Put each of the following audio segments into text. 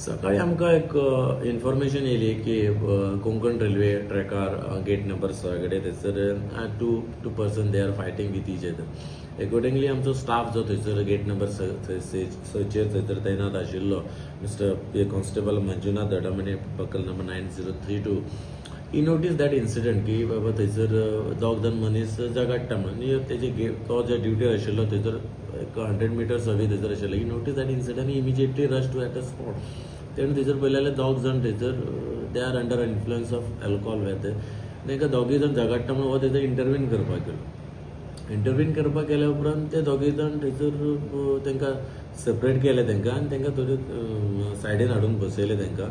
सकाळी आमकां एक इन्फॉर्मेशन येयली की कोंकण रेल्वे ट्रॅकार गेट नंबर 6 कडेन थंयसर two person, they are fighting with each other. Accordingly, आमचो स्टाफ जो थंयसर गेट नंबर 6 चेर थंयसर तैनात आशिल्लो, mister constable Manjunath Dodamani, buckle number 9032, he notice that incident की बाबा थंयसर दोग जाण मनीस झगडटा म्हणून. आनी तेजे तो जे ड्युटीर आशिल्लो थंयसर, एक 100 मिटर्स अवे थंयसर आशिल्लो. He notice that incident, immediately rush to at a spot. तेणें थंयसर पळयलें जाल्यार दोग जाण थंयसर, they are under influence of alcohol वेते. तांकां दोगूय जाण झगडटा म्हणून हो थंयसर इंटरवीन करपाक गेलो. इंटरवीन करपाक गेल्या उपरांत ते दोगूय जाण थंयसर तांकां सेपरेट केले तांकां आनी तांकां थोडे सायडीन हाडून बसयले तांकां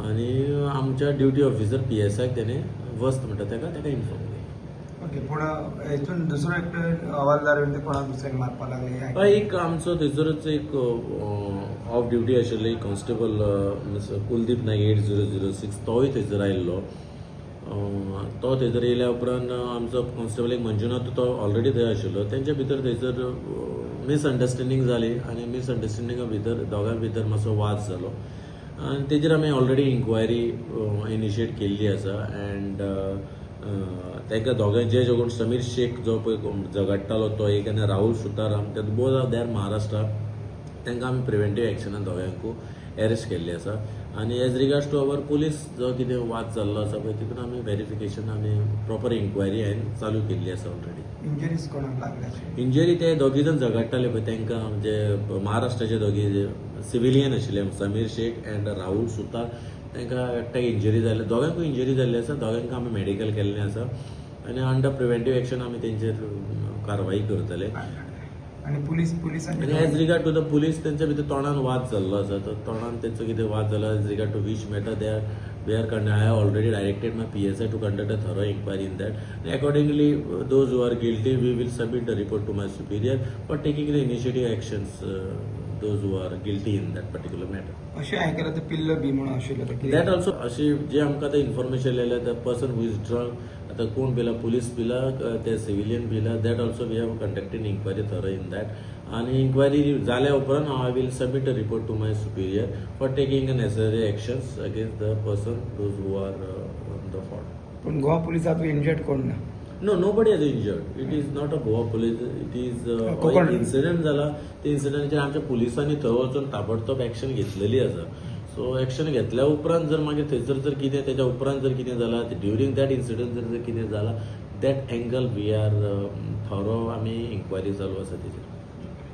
आनी आमच्या ड्युटी ऑफिसर पीएसआयक तेणें वस्त म्हणटा ताका इन्फॉर्म केलें. ओके, पूण हेतून दुसरो एकटो हवालदार बीन ते कोणाक दुसऱ्याक मारपाक लागले हे. हय, एक आमचो थंयसरच एक ऑफ ड्युटी आशिल्लो एक कॉन्स्टेबल मिस्टर कुलदीप नायक, 8006, तोय थंयसर आयिल्लो. तो थंयसर येयल्या उपरांत आमचो कॉन्स्टेबल एक मंजुनाथ, तो ऑलरेडी थंय आशिल्लो. तेंच्या भितर थंयसर मिसअंडरस्टँडींग जाली आनी मिसअंडरस्टँडिंगा भितर दोगां भितर मातसो वाद जालो आनी तेजेर आमी ऑलरेडी इन्क्वायरी इनिशिएट केल्ली आसा. अँड तांकां दोगांय जे कोण समीर शेख जो पळय झगडटालो तो एक आनी राहुल सुताराम, ते बोथ are there Maharashtra. तांकां आमी प्रिवेंटीव एक्शनान दोगांकूय एरेस्ट केल्ले आसा. आनी as regards to our police, जो कितें वाद जाल्लो आसा पळय, तितून आमी वेरिफिकेशन, आमी प्रॉपर इन्क्वायरी हांवें चालू केल्ली आसा ऑलरेडी. इंजरीज कोणाक लागल्या अशें? इंजरी ते दोगी जाण झगडटाले पळय तांकां, म्हणजे महाराष्ट्राचे दोगी सिविलियन आशिल्ले, समीर शेख अँड राहुल सुतार, तांकां एकट्याक इंजरी जाल्ली. दोगांकूय इंजरी जाल्ली आसा. दोगांक आमी मेडिकल केल्लें आसा आनी अंडर प्रिवेंटीव एक्शन आमी तेंचेर कारवाई करतले. आनी पुलीस पुलिसांनी आनी as regard to the police, तेंच्या भितर तोंडान वाद जाल्लो आसा. तो तोंडान तेंचो कितें वाद जालो, as regard to which matter they are we are I have already directed my PSI to conduct a thorough inquiry in that. Accordingly, those who are guilty, we will submit the report to my superior for taking the initiative actions, those who are guilty in that particular matter. अशें आयकलां ते पिल्ल बी म्हणून आशिल्लें ते कितें? That also, अशी जे आमकां आतां इन्फॉर्मेशन येयलें, the person who is drunk, आतां कोण पिला, पुलीस पिला, ते सिविलियन पिला, that also we have conducted inquiry thorough in that. आनी इन्क्वायरी जाल्या उपरांत I will submit a report to my superior for taking a necessary actions against the person, those who are on the fault. पूण Goa पुलिसांत injured कोण ना? No, nobody has injured. It is not a Goa Police. It is Konkan. Incident जाला, ते इन्सिडंटाचेर आमच्या पुलिसांनी थंय वचून ताबडतोब एक्शन घेतलेली आसा. सो एक्शन घेतल्या उपरांत जर मागीर थंयसर जर कितें, तेच्या उपरांत जर कितें जाला, ड्युरींग that incident जर कितें जाला, that angle we are thorough आमी इन्क्वायरी चालू आसा तेजेर.